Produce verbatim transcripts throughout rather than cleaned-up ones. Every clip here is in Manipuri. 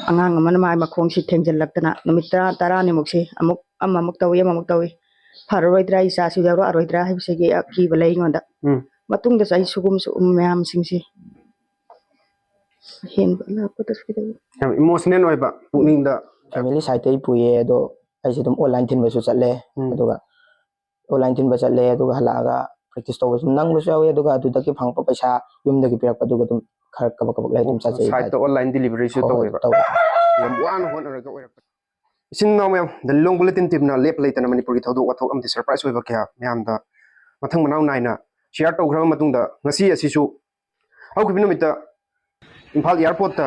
ꯑꯉꯥꯡ ꯑꯃꯅ ꯃꯥꯏ ꯃꯈꯣꯡꯁꯤ ꯊꯦꯡꯖꯤꯜꯂꯛꯇꯅ ꯅꯨꯃꯤꯠ ꯇꯔꯥ ꯇꯔꯥꯅꯤꯃꯨꯛꯁꯤ ꯑꯃꯨꯛ ꯑꯃꯃꯨꯛ ꯇꯧꯏ, ꯑꯃꯃꯨꯛ ꯇꯧꯏ, ꯐꯔꯔꯣꯏꯗ꯭ꯔꯥ, ꯏꯆꯥꯁꯤ ꯌꯥꯎꯔꯛꯑꯔꯣꯏꯗ꯭ꯔꯥ ꯍꯥꯏꯕꯁꯤꯒꯤ ꯑꯀꯤꯕ ꯂꯩ ꯑꯩꯉꯣꯟꯗ꯫ ꯎꯝ꯫ ꯃꯇꯨꯡꯗꯁꯨ ꯑꯩ ꯁꯤꯒꯨꯝꯕ ꯃꯌꯥꯝꯁꯤꯡꯁꯤ ꯑꯍꯦꯟꯕ ꯂꯥꯛꯄꯗꯁꯨ ꯀꯩꯗꯧꯏ꯫ ꯌꯥꯝ ꯏꯃꯣꯁꯅꯦꯜ ꯑꯣꯏꯕ ꯄꯨꯛꯅꯤꯡꯗ꯫ ꯐꯦꯃꯤꯂꯤ ꯁꯥꯏꯠꯇꯒꯤ ꯄꯨꯏꯌꯦ, ꯑꯗꯣ ꯑꯩꯁꯦ ꯑꯗꯨꯝ ꯑꯣꯟꯂꯥꯏꯟ ꯊꯤꯟꯕꯁꯨ ꯆꯠꯂꯦ꯫ ꯎꯝ꯫ ꯑꯗꯨꯒ ꯑꯣꯟꯂꯥꯏꯟ ꯊꯤꯟꯕ ꯆꯠꯂꯦ, ꯑꯗꯨꯒ ꯍꯜꯂꯛꯑꯒ ꯄ꯭ꯔꯦꯛꯇꯤꯁ ꯇꯧꯕꯁꯨ ꯅꯪꯕꯁꯨ ꯌꯥꯎꯋꯤ, ꯑꯗꯨꯒ ꯑꯗꯨꯗꯒꯤ ꯐꯪꯉꯛꯄ ꯄꯩꯁꯥ ꯌꯨꯝꯗꯒꯤ ꯄꯤꯔꯛꯄꯗꯨꯒ ꯑꯗꯨꯝ ꯈꯔ ꯀꯕꯛ ꯀꯕꯛ ꯂꯩ ꯑꯗꯨꯝ ꯆꯠꯆꯩ꯫ ꯁꯥꯏꯠꯇ ꯑꯣꯟꯂꯥꯏꯟ ꯗꯤꯂꯤꯚꯔꯤꯁꯨ ꯍꯣꯏ, ꯍꯣꯏ, ꯇꯧꯋꯦ꯫ ꯇꯧꯋꯦ꯫ ꯌꯥꯝ ꯋꯥꯅ ꯍꯣꯠꯅꯔꯒ ꯑꯣꯏꯔꯛꯄ꯫ ꯏꯆꯤꯟ ꯏꯅꯥꯎ ꯃꯌꯥꯝ, ꯗ ꯂꯤꯂꯣꯡ ꯕꯨꯂꯦꯇꯤꯟ ꯇꯤꯝꯅ ꯂꯦꯞ ꯂꯩꯇꯅ ꯃꯅꯤꯄꯨꯔꯒꯤ ꯊꯧꯗꯣꯛ ꯋꯥꯊꯣꯛ ꯑꯃꯗꯤ ꯁꯔꯄ꯭ꯔꯥꯏꯁ ꯑꯣꯏꯕ ꯀꯌꯥ ꯃꯌꯥꯝꯗ ꯃꯊꯪ ꯃꯅꯥꯎ ꯅꯥꯏꯅ ꯁꯤꯌꯥꯔ ꯇꯧꯈ꯭ꯔꯕ ꯃꯇꯨꯡꯗ, ꯉꯁꯤ ꯑꯁꯤꯁꯨ ꯍꯧꯈꯤꯕ ꯅꯨꯃꯤꯠꯇ ꯏꯝꯐꯥꯜ ꯑꯦꯌꯥꯔꯄꯣꯔꯠꯇ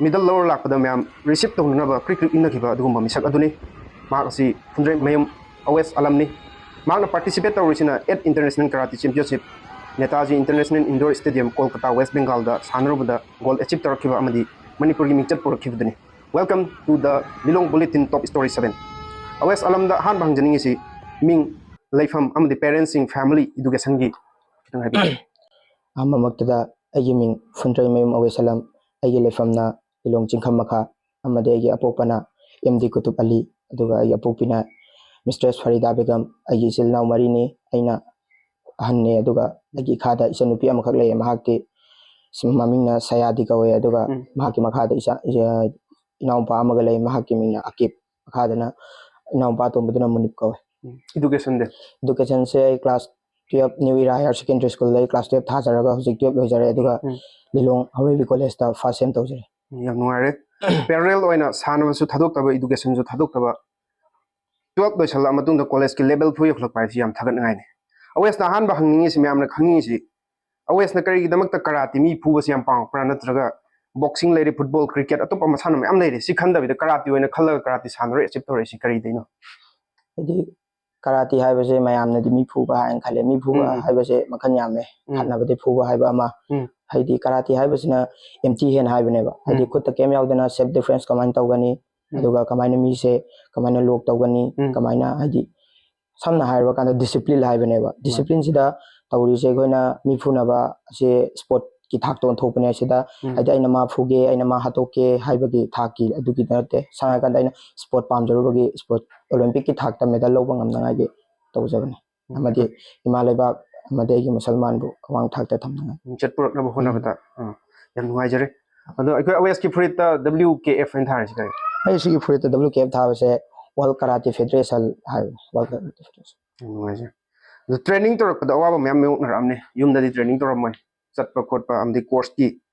ꯃꯦꯗꯜ ꯂꯧꯔ ꯂꯥꯛꯄꯗ ꯃꯌꯥꯝ ꯔꯤꯁꯤꯞ ꯇꯧꯅꯅꯕ ꯀ꯭ꯔꯤꯛ ꯀ꯭ꯔꯤꯛ ꯏꯟꯅꯈꯤꯕ ꯑꯗꯨꯒꯨꯝꯕ ꯃꯤꯁꯛ ꯑꯗꯨꯅꯤ꯫ ꯃꯍꯥꯛ ꯑꯁꯤ ꯐꯨꯟꯗ꯭ꯔꯩꯃꯌꯨꯝ ꯑꯋꯦꯁ ꯑꯂꯝꯅꯤ꯫ ꯃꯍꯥꯛꯅ ꯄꯥꯔꯇꯤꯁꯤꯄꯦꯠ ꯇꯧꯔꯤꯁꯤꯅ eighth International Karate Championship, Netaji international indoor stadium, Kolkata, west ꯕꯦꯡꯒꯥꯜꯗ ꯁꯥꯟꯅꯔꯨꯕꯗ ꯒꯣꯜ ꯑꯦꯆꯤꯞ ꯇꯧꯔꯛꯈꯤꯕ ꯑꯃꯗꯤ ꯃꯅꯤꯄꯨꯔꯒꯤ ꯃꯤꯡꯆꯠ ꯄꯨꯔꯛꯈꯤꯕꯗꯨꯅꯤ꯫ Welcome to the Lilong Bulletin Top Story seven꯫ Awes ꯑꯂꯝꯗ ꯑꯍꯥꯟꯕ ꯍꯪꯖꯅꯤꯡꯉꯤꯁꯤ ꯃꯤꯡ, ꯂꯩꯐꯝ ꯑꯃꯗꯤ ꯄꯦꯔꯦꯟꯁꯁꯤꯡ, ꯐꯦꯃꯤꯂꯤ, ꯏꯗꯨꯀꯦꯁꯟꯒꯤ ꯈꯤꯇꯪ ꯍꯥꯏꯕꯤꯌꯨ꯫ ꯑꯍꯥꯟꯕꯃꯛꯇꯗ ꯑꯩꯒꯤ ꯃꯤꯡ ꯐꯨꯟꯗ꯭ꯔꯩꯃꯌꯨꯝ ꯑꯋꯦꯁ ꯑꯂꯝ, ꯑꯩꯒꯤ ꯂꯩꯐꯝꯅ ꯂꯤꯂꯣꯡ ꯆꯤꯡꯈꯝ ꯃꯈꯥ, ꯑꯃꯗꯤ ꯑꯩꯒꯤ ꯑꯄꯣꯛꯄꯅ ꯑꯦꯝ ꯗꯤ ꯀꯨꯇꯨꯕ ꯑꯂꯤ, ꯑꯗꯨꯒ ꯑꯩꯒꯤ ꯑꯄꯣꯛꯄꯤꯅ ꯃꯤꯁꯇ꯭ꯔꯦꯁ ꯐꯔꯤꯗꯥ ꯕꯦꯒꯝ꯫ ꯑꯩꯒꯤ ꯏꯆꯤꯜ ꯏꯅꯥꯎ ꯃꯔꯤꯅꯤ, ꯑꯩꯅ ꯑꯍꯟꯅꯦ, ꯑꯗꯨꯒ ꯑꯩꯒꯤ ꯏꯈꯥꯗ ꯏꯆꯟꯅꯨꯄꯤ ꯑꯃꯈꯛ ꯂꯩꯌꯦ꯫ ꯃꯍꯥꯛꯇꯤ ꯁꯤ-, ꯃꯃꯤꯡꯅ ꯁꯌꯥꯗꯤ ꯀꯧꯋꯦ, ꯑꯗꯨꯒ ꯎꯝ꯫ ꯃꯍꯥꯛꯀꯤ ꯃꯈꯥꯗ ꯏꯆꯥ, ꯏꯆꯥ, ꯏꯅꯥꯎꯄꯥ ꯑꯃꯒ ꯂꯩ, ꯃꯍꯥꯛꯀꯤ ꯃꯤꯡꯅ ꯑꯀꯤꯞ, ꯃꯈꯥꯗꯅ ꯏꯅꯥꯎꯄꯥ ꯑꯇꯣꯝꯕꯗꯨꯅ ꯃꯨꯅꯤꯞ ꯀꯧꯋꯦ꯫ ꯏꯗꯨꯀꯦꯁꯟꯗꯤ? ꯏꯗꯨꯀꯦꯁꯟꯁꯦ ꯑꯩ class twelve new era higher secondary ꯁ꯭ꯀꯨꯜꯗ ꯑꯩ ꯀ꯭ꯂꯥꯁ ꯇꯨꯌꯦꯜꯞ ꯊꯥꯖꯔꯒ ꯍꯧꯖꯤꯛ ꯇꯨꯌꯦꯜꯞ ꯂꯣꯏꯖꯔꯦ, ꯑꯗꯨꯒ ꯎꯝ꯫ ꯂꯤꯂꯣꯡ ꯍꯥꯎꯔꯩꯕꯤ ꯀꯣꯂꯦꯖꯇ ꯐꯥꯔꯁ ꯁꯦꯝ ꯇꯧꯖꯔꯦ꯫ ꯌꯥꯝ ꯅꯨꯡꯉꯥꯏꯔꯦ꯫ ꯄꯦꯔꯦꯂꯦꯜ ꯑꯣꯏꯅ ꯁꯥꯟꯅꯕꯁꯨ ꯊꯥꯗꯣꯛꯇꯕ, ꯏꯗꯨꯀꯦꯁꯟꯁꯨ ꯊꯥꯗꯣꯛꯇꯕ, ꯇꯨꯌꯦꯜꯞ ꯂꯣꯏꯁꯜꯂ ꯃꯇꯨꯡꯗ ꯀꯣꯂꯦꯖꯀꯤ ꯂꯦꯚꯦꯜ ꯐꯥꯎ ꯌꯧꯈꯠꯂꯛꯄ ꯍꯥꯏꯁꯤ ꯌꯥꯝ ꯊꯥꯒꯠꯅꯤꯡꯉꯥꯏꯅꯤ꯫ ꯑꯋꯦꯁꯅ ꯑꯍꯥꯟꯕ ꯍꯪꯅꯤꯡꯉꯤꯁꯤ, ꯃꯌꯥꯝꯅ ꯈꯪꯅꯤꯡꯉꯤꯁꯤ, ꯑꯋꯦꯁꯅ ꯀꯔꯤꯒꯤꯗꯃꯛꯇ ꯀꯔꯥꯇꯤ, ꯃꯤ ꯐꯨꯕꯁꯤ ꯌꯥꯝ ꯄꯥꯝꯃꯛꯄ꯭ꯔꯥ, ꯅꯠꯇ꯭ꯔꯒ ꯕꯣꯛꯁꯤꯡ ꯂꯩꯔꯦ, ꯐꯨꯠꯕꯣꯜ, ꯀ꯭ꯔꯤꯀꯦꯠ, ꯑꯇꯣꯞꯄ ꯃꯁꯥꯟꯅ ꯃꯌꯥꯝ ꯂꯩꯔꯦ, ꯁꯤ ꯈꯟꯗꯕꯤꯗ ꯀꯔꯥꯇꯤ ꯑꯣꯏꯅ ꯈꯜꯂꯒ ꯀꯔꯥꯇꯤ ꯁꯥꯟꯅꯔꯣꯏ ꯑꯦꯆꯤꯞ ꯇꯧꯔꯛꯏꯁꯤ ꯀꯔꯤꯗꯩꯅꯣ? ꯍꯥꯏꯗꯤ ꯀꯔꯥꯇꯤ ꯍꯥꯏꯕꯁꯦ ꯃꯌꯥꯝꯅꯗꯤ ꯃꯤ ꯐꯨꯕ ꯍꯥꯏꯅ ꯈꯜꯂꯦ꯫ ꯃꯤ ꯐꯨꯕ ꯎꯝ, ꯎꯝ꯫ ꯍꯥꯏꯕꯁꯦ ꯃꯈꯜ ꯌꯥꯝꯃꯦ꯫ ꯎꯝ꯫ ꯈꯠꯅꯕꯗꯤ ꯐꯨꯕ ꯍꯥꯏꯕ ꯑꯃ꯫ ꯎꯝ꯫ ꯍꯥꯏꯗꯤ ꯀꯔꯥꯇꯤ ꯍꯥꯏꯕꯁꯤꯅ ꯑꯦꯝꯇꯤ ꯍꯦꯟ ꯍꯥꯏꯕꯅꯦꯕ꯫ ꯍꯥꯏꯗꯤ ꯎꯝ꯫ ꯈꯨꯠꯇ ꯀꯩꯝ ꯌꯥꯎꯗꯅ ꯁꯦꯜꯐ ꯗꯤꯐꯦꯟꯁ ꯀꯃꯥꯏꯅ ꯇꯧꯒꯅꯤ, ꯎꯝ꯫ ꯑꯗꯨꯒ ꯀꯃꯥꯏꯅ ꯃꯤꯁꯦ ꯀꯃꯥꯏꯅ ꯂꯣꯛ ꯇꯧꯒꯅꯤ, ꯎꯝ꯫ ꯀꯃꯥꯏꯅ, ꯍꯥꯏꯗꯤ ꯁꯝꯅ ꯍꯥꯏꯔꯕ ꯀꯥꯟꯗ ꯗꯤꯁꯤꯄ꯭ꯂꯤꯟ ꯍꯥꯏꯕꯅꯦꯕ꯫ ꯗꯤꯁꯤꯄ꯭ꯂꯤꯟꯁꯤꯗ ꯇꯧꯔꯤꯁꯦ ꯑꯩꯈꯣꯏꯅ ꯃꯤ ꯐꯨꯅꯕ ꯑꯁꯤ ꯁ꯭ꯄꯣꯔꯠꯀꯤ ꯀꯤ ꯊꯥꯛꯇ ꯑꯣꯟꯊꯣꯛꯄꯅꯦ꯫ ꯁꯤꯗ ꯎꯝ꯫ ꯍꯥꯏꯗꯤ ꯑꯩꯅ ꯃꯥ ꯐꯨꯒꯦ, ꯑꯩꯅ ꯃꯥ ꯍꯥꯠꯇꯣꯛꯀꯦ ꯍꯥꯏꯕꯒꯤ ꯊꯥꯛꯀꯤ ꯑꯗꯨꯒꯤ ꯅꯠꯇꯦ꯫ ꯁꯝꯅ ꯍꯥꯏꯔꯀꯥꯟꯗ ꯑꯩꯅ ꯏꯁꯄꯣꯔꯠ ꯄꯥꯝꯖꯔꯨꯕꯒꯤ ꯏꯁꯄꯣꯔꯠ ꯑꯣꯂꯦꯝꯄꯤꯛꯀꯤ ꯊꯥꯛꯇ ꯃꯦꯗꯜ ꯂꯧꯕ ꯉꯝꯅꯉꯥꯏꯒꯤ ꯇꯧꯖꯕꯅꯤ꯫ ꯎꯝ꯫ ꯑꯃꯗꯤ ꯏꯃꯥ ꯂꯩꯕꯥꯛ ꯑꯃꯗꯤ ꯑꯩꯒꯤ ꯃꯨꯁꯜꯃꯥꯟꯕꯨ ꯑꯋꯥꯡ ꯊꯥꯛꯇ ꯊꯝꯅꯉꯥꯏ꯫ ꯎꯝ, ꯆꯠꯄꯨꯔꯛꯅꯕ ꯍꯣꯠꯅꯕꯗ꯫ ꯎꯝ꯫ ꯑꯥ, ꯌꯥꯝ ꯅꯨꯡꯉꯥꯏꯖꯔꯦ꯫ ꯑꯗꯣ ꯑꯩꯈꯣꯏ ꯑꯋꯦꯁꯀꯤ ꯐꯨꯔꯤꯠꯇ W K F ꯍꯥꯏꯅ ꯊꯥꯔꯤꯁꯤ ꯀꯔꯤ? ꯑꯩ ꯁꯤꯒꯤ ꯐꯨꯔꯤꯠꯇ W K F ꯊꯥꯕꯁꯦ World Karate Federation ꯍꯥꯏꯕꯅꯤ, World Karate Federation꯫ ꯌꯥꯝ ꯅꯨꯡꯉꯥꯏꯖꯔꯦ꯫ ꯑꯗꯣ ꯇ꯭ꯔꯦꯅꯤꯡ ꯇꯧꯔꯛꯄꯗ ꯑꯋꯥꯕ ꯃꯌꯥꯝ ꯃꯥꯌꯣꯛꯅꯔꯛꯑꯝꯅꯤ, ꯌꯨꯝꯗꯗꯤ ꯇ꯭ꯔꯦꯅꯤꯡ ꯇꯧꯔꯝꯃꯣꯏ, ꯆꯠꯄ ꯈꯣꯠꯄ ꯑꯃꯗꯤ ꯀꯣꯔꯁꯀꯤ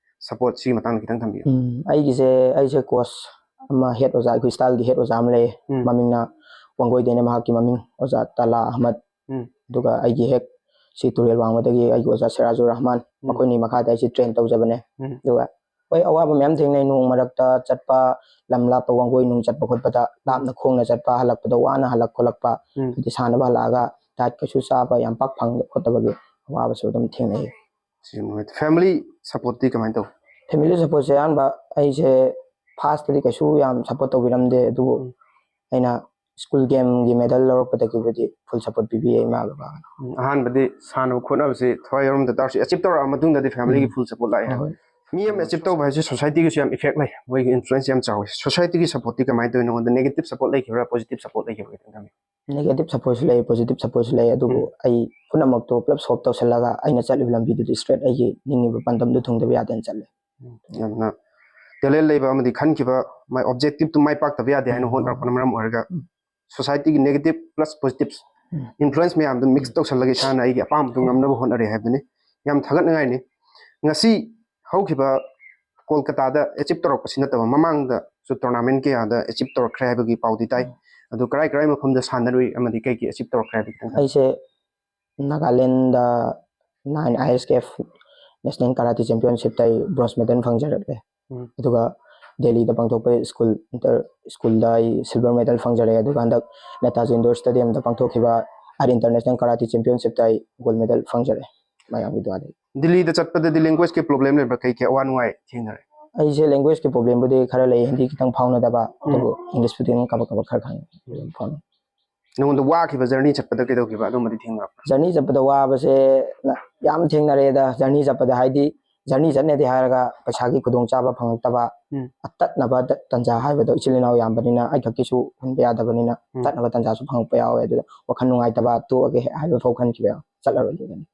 ꯁꯄꯣꯔꯠ, ꯁꯤꯒꯤ ꯃꯇꯥꯡꯗ ꯈꯤꯇꯪ ꯊꯝꯕꯤꯌꯨ꯫ ꯎꯝ, ꯑꯩꯒꯤꯁꯦ, ꯑꯩꯁꯦ ꯀꯣꯆ ꯑꯃ, ꯍꯦꯠ ꯑꯣꯖꯥ, ꯑꯩꯈꯣꯏ ꯁ꯭ꯇꯥꯏꯜꯒꯤ ꯍꯦꯠ ꯑꯣꯖꯥ ꯑꯃ ꯂꯩꯌꯦ꯫ ꯎꯝ꯫ ꯃꯃꯤꯡꯅ ꯋꯥꯡꯒꯣꯏꯗꯩꯅ, ꯃꯍꯥꯛꯀꯤ ꯃꯃꯤꯡ ꯑꯣꯖꯥ ꯇꯥꯂꯥ ꯑꯍꯃꯗ꯫ ꯎꯝ꯫ ꯑꯗꯨꯒ ꯑꯩꯒꯤ ꯍꯦꯛ ꯁꯤ ꯇꯨꯔꯦꯜ ꯋꯥꯡꯃꯗꯒꯤ ꯑꯩꯒꯤ ꯑꯣꯖꯥ ꯁꯤꯔꯥꯖꯨꯔ ꯔꯍꯃꯥꯟ, ꯎꯝ꯫ ꯃꯈꯣꯏꯅꯤ ꯃꯈꯥꯗ ꯑꯩꯁꯦ ꯇ꯭ꯔꯦꯟ ꯇꯧꯖꯕꯅꯦ꯫ ꯎꯝ꯫ ꯑꯗꯨꯒ ꯍꯣꯏ, ꯑꯋꯥꯕ ꯃꯌꯥꯝ ꯊꯦꯡꯅꯩ꯫ ꯅꯣꯡ ꯃꯔꯛꯇ ꯆꯠꯄ, ꯂꯝ ꯂꯥꯞꯄ, ꯋꯥꯡꯒꯣꯏ ꯅꯨꯡ ꯆꯠꯄ ꯈꯣꯠꯄꯗ ꯂꯥꯞꯅ ꯈꯣꯡꯅ ꯆꯠꯄ, ꯍꯜꯂꯛꯄꯗ ꯋꯥꯅ ꯍꯜꯂꯛ ꯈꯣꯠꯂꯛꯄ, ꯎꯝ꯫ ꯍꯥꯏꯗꯤ ꯁꯥꯟꯅꯕ ꯍꯜꯂꯛꯑꯒ ꯗꯥꯏꯠ ꯀꯩꯁꯨ ꯆꯥꯕ ꯌꯥꯝ ꯄꯥꯛ ꯐꯪꯗ ꯈꯣꯠꯇꯕꯒꯤ ꯑꯋꯥꯕꯁꯨ ꯑꯗꯨꯝ ꯊꯦꯡꯅꯩ꯫ ꯁꯤ ꯌꯥꯝ ꯅꯨꯡꯉꯥꯏꯇꯦ꯫ ꯐꯦꯃꯤꯂꯤ ꯁꯄꯣꯔꯠꯇꯤ ꯀꯃꯥꯏꯅ ꯇꯧ? ꯐꯦꯃꯤꯂꯤ ꯁꯄꯣꯔꯠꯁꯦ ꯑꯌꯥꯝꯕ ꯑꯩꯁꯦ ꯐꯥꯔꯁꯇꯗꯤ ꯀꯩꯁꯨ ꯌꯥꯝ ꯁꯄꯣꯔꯠ ꯇꯧꯕꯤꯔꯝꯗꯦ, ꯑꯗꯨꯕꯨ ꯎꯝ꯫ ꯑꯩꯅ ꯁ꯭ꯀꯨꯜ ꯒꯦꯝꯒꯤ ꯃꯦꯗꯜ ꯂꯧꯔꯛꯄꯗꯒꯤꯕꯨꯗꯤ ꯐꯨꯜ ꯁꯄꯣꯔꯠ ꯄꯤꯕꯤꯌꯦ ꯏꯃꯥ ꯕꯕꯥꯅ꯫ ꯎꯝ, ꯑꯍꯥꯟꯕꯗꯤ ꯁꯥꯟꯅꯕ ꯈꯣꯠꯅꯕꯁꯤ ꯊꯋꯥꯏ ꯌꯥꯎꯔꯝꯗ ꯇꯥꯔꯁꯨ, ꯑꯦꯆꯤꯞ ꯇꯧꯔꯛꯑ ꯃꯇꯨꯡꯗꯗꯤ ꯐꯦꯃꯤꯂꯤꯒꯤ ꯎꯝ꯫ ꯐꯨꯜ ꯁꯄꯣꯔꯠ ꯂꯥꯛꯑꯦ ꯍꯥꯏꯕ꯫ ꯍꯣꯏ꯫ ꯃꯤ ꯑꯃ ꯑꯦꯆꯤꯞ ꯇꯧꯕ ꯍꯥꯏꯁꯦ ꯁꯣꯁꯥꯏꯇꯤꯒꯤꯁꯨ ꯌꯥꯝ ꯏꯐꯦꯛ ꯂꯩ, ꯃꯣꯏꯒꯤ ꯏꯟꯐ꯭ꯂꯨꯌꯦꯟꯁ ꯌꯥꯝ ꯆꯥꯎꯋꯤ꯫ ꯁꯣꯁꯥꯏꯇꯤꯒꯤ ꯁꯄꯣꯔꯠꯇꯤ ꯀꯃꯥꯏꯅ ꯇꯧꯋꯤ? ꯅꯉꯣꯟꯗ ꯅꯦꯒꯦꯇꯤꯞ ꯁꯄꯣꯔꯠ ꯂꯩꯈꯤꯕ꯭ꯔꯥ, ꯄꯣꯖꯤꯇꯤꯞ ꯁꯄꯣꯔꯠ ꯂꯩꯈꯤꯕ꯭ꯔꯥ? ꯈꯤꯇꯪ ꯊꯝꯕꯤꯌꯨ꯫ ꯅꯦꯒꯦꯇꯤꯞ ꯁꯄꯣꯔꯠꯁꯨ ꯂꯩ, ꯄꯣꯖꯤꯇꯤꯞ ꯁꯄꯣꯔꯠꯁꯨ ꯂꯩ, ꯑꯗꯨꯕꯨ ꯎꯝ꯫ ꯑꯩ ꯄꯨꯝꯅꯃꯛꯇꯣ ꯄꯨꯂꯞ ꯁꯣꯞ ꯇꯧꯁꯜꯂꯒ ꯑꯩꯅ ꯆꯠꯂꯤꯕ ꯂꯝꯕꯤꯗꯨꯗꯤ ꯁ꯭ꯇ꯭ꯔꯦꯠ ꯑꯩꯒꯤ ꯅꯤꯡꯉꯤꯕ ꯄꯥꯟꯗꯝꯗꯨ ꯊꯨꯡꯗꯕ ꯌꯥꯗꯦꯅ ꯆꯠꯂꯦ꯫ ꯎꯝ, ꯌꯥꯝꯅ ꯇꯦꯂꯦꯟ ꯂꯩꯕ ꯑꯃꯗꯤ ꯈꯟꯈꯤꯕ ꯃꯥꯏ ꯑꯣꯕꯖꯦꯛꯇꯤꯞꯇꯨ ꯃꯥꯏ ꯄꯥꯛꯇꯕ ꯌꯥꯗꯦ ꯍꯥꯏꯅ ꯎꯝ꯫ ꯍꯣꯠꯅꯔꯛꯄꯅ ꯃꯔꯝ ꯑꯣꯏꯔꯒ ꯎꯝ꯫ ꯁꯣꯁꯥꯏꯇꯤꯒꯤ ꯅꯦꯒꯦꯇꯤꯞ ꯄ꯭ꯂꯁ ꯄꯣꯖꯤꯇꯤꯞꯁ ꯎꯝ꯫ ꯏꯟꯐ꯭ꯂꯨꯌꯦꯟꯁ ꯃꯌꯥꯝꯗꯨ ꯃꯤꯛꯁ ꯇꯧꯁꯜꯂꯒ ꯏꯁꯥꯅ ꯑꯩꯒꯤ ꯑꯄꯥꯝꯕꯗꯨ ꯉꯝꯅꯕ ꯍꯣꯠꯅꯔꯦ ꯍꯥꯏꯕꯗꯨꯅꯤ꯫ ꯌꯥꯝ ꯊꯥꯒꯠꯅꯤꯡꯉꯥꯏꯅꯤ꯫ ꯉꯁꯤ ꯍꯧꯈꯤꯕ ꯀꯣꯜꯀꯇꯥꯗ ꯑꯦꯆꯤꯞ ꯇꯧꯔꯛꯄꯁꯤ ꯅꯠꯇꯕ, ꯃꯃꯥꯡꯗꯁꯨ ꯇꯣꯔꯅꯥꯃꯦꯟ ꯀꯌꯥꯗ ꯑꯦꯆꯤꯞ ꯇꯧꯔꯛꯈ꯭ꯔꯦ ꯍꯥꯏꯕꯒꯤ ꯄꯥꯎꯗꯤ ꯇꯥꯏ꯫ ꯎꯝ꯫ ꯑꯗꯨ ꯀꯔꯥꯏ ꯀꯔꯥꯏ ꯃꯐꯝꯗ ꯁꯥꯟꯅꯔꯨꯏ ꯑꯃꯗꯤ ꯀꯩ ꯀꯩ ꯑꯦꯆꯤꯞ ꯇꯧꯔꯛꯈ꯭ꯔꯦ ꯍꯥꯏꯕꯒꯤ ꯈꯤꯇꯪ ꯍꯥꯏꯕꯤꯌꯨ꯫ ꯑꯩꯁꯦ Nagaland nine I S K F National Karate Championshipꯇ ꯑꯩ ꯕ꯭ꯔꯣꯟꯖ ꯃꯦꯗꯜ ꯐꯪꯖꯔꯛꯂꯦ꯫ ꯎꯝ꯫ ꯑꯗꯨꯒ ꯗꯦꯜꯂꯤꯗ ꯄꯥꯡꯊꯣꯛꯄ ꯁ꯭ꯀꯨꯜ ꯏꯟꯇꯔ ꯁ꯭ꯀꯨꯜꯗ ꯑꯩ ꯁꯤꯜꯚꯔ ꯃꯦꯗꯜ ꯐꯪꯖꯔꯛꯑꯦ꯫ ꯑꯗꯨꯒ ꯍꯟꯗꯛ ꯅꯦꯇꯥꯖꯤ ꯏꯟꯗꯣꯔ ꯁ꯭ꯇꯦꯗꯤꯌꯝꯗ ꯄꯥꯡꯊꯣꯛꯈꯤꯕ ꯑꯥꯏꯠ ꯏꯟꯇꯔꯅꯦꯁꯅꯦꯜ ꯀꯔꯥꯇꯤ ꯆꯦꯝꯄꯤꯌꯟꯁꯤꯞꯇ ꯑꯩ ꯒꯣꯜ ꯃꯦꯗꯜ ꯐꯪꯖꯔꯛꯑꯦ ꯃꯌꯥꯝꯒꯤ ꯗꯨꯋꯥꯗꯒꯤ꯫ ꯗꯤꯜꯂꯤꯗ ꯆꯠꯄꯗꯗꯤ ꯂꯦꯡꯒ꯭ꯋꯦꯖꯀꯤ ꯄ꯭ꯔꯣꯕ꯭ꯂꯦꯝ ꯂꯩꯕ꯭ꯔꯥ? ꯀꯩ ꯀꯩ ꯑꯋꯥ ꯅꯨꯡꯉꯥꯏ ꯊꯦꯡꯅꯔꯦ? ꯑꯩꯁꯦ ꯂꯦꯡꯒ꯭ꯋꯦꯖꯀꯤ ꯄ꯭ꯔꯣꯕ꯭ꯂꯦꯝꯕꯨꯗꯤ ꯈꯔ ꯂꯩ, ꯍꯤꯟꯗꯤ ꯈꯤꯇꯪ ꯐꯥꯎꯅꯗꯕ, ꯎꯝ꯫ ꯑꯗꯨꯕꯨ ꯏꯪꯂꯤꯁꯄꯨꯗꯤ ꯑꯗꯨꯝ ꯀꯥꯕꯛ ꯀꯥꯕꯛ ꯈꯔ ꯈꯪꯉꯦ, ꯑꯗꯨꯝ ꯐꯥꯎꯅꯩ꯫ ꯅꯉꯣꯟꯗ ꯋꯥꯈꯤꯕ ꯖꯔꯅꯤ ꯆꯠꯄꯗ ꯀꯩꯗꯧꯈꯤꯕ, ꯑꯗꯨꯝꯕꯗꯤ ꯊꯦꯡꯅꯔꯛꯄ꯭ꯔꯥ? ꯖꯔꯅꯤ ꯆꯠꯄꯗ ꯋꯥꯕꯁꯦ ꯌꯥꯝ ꯊꯦꯡꯅꯔꯦꯗ꯫ ꯖꯔꯅꯤ ꯆꯠꯄꯗ ꯍꯥꯏꯗꯤ ꯖꯔꯅꯤ ꯆꯠꯅꯦꯗꯤ ꯍꯥꯏꯔꯒ ꯄꯩꯁꯥꯒꯤ ꯈꯨꯗꯣꯡꯆꯥꯕ ꯐꯪꯉꯛꯇꯕ, ꯎꯝ꯫ ꯇꯠꯅꯕ ꯇ-, ꯇꯟꯖꯥ ꯍꯥꯏꯕꯗꯣ, ꯏꯆꯤꯜ ꯏꯅꯥꯎ ꯌꯥꯝꯕꯅꯤꯅ ꯑꯩ ꯈꯛꯀꯤꯁꯨ ꯍꯨꯟꯕ ꯌꯥꯗꯕꯅꯤꯅ, ꯎꯝ꯫ ꯇꯠꯅꯕ ꯇꯟꯖꯥꯁꯨ ꯐꯪꯉꯛꯄ ꯌꯥꯎꯋꯦ꯫ ꯑꯗꯨꯗ ꯋꯥꯈꯜ ꯅꯨꯡꯉꯥꯏꯇꯕ, ꯇꯣꯛꯑꯒꯦ ꯍꯥꯏꯕ ꯐꯥꯎ ꯈꯟꯈꯤꯕ ꯌꯥꯎꯋꯦ, ꯆꯠꯂꯔꯣꯏꯒꯦ꯫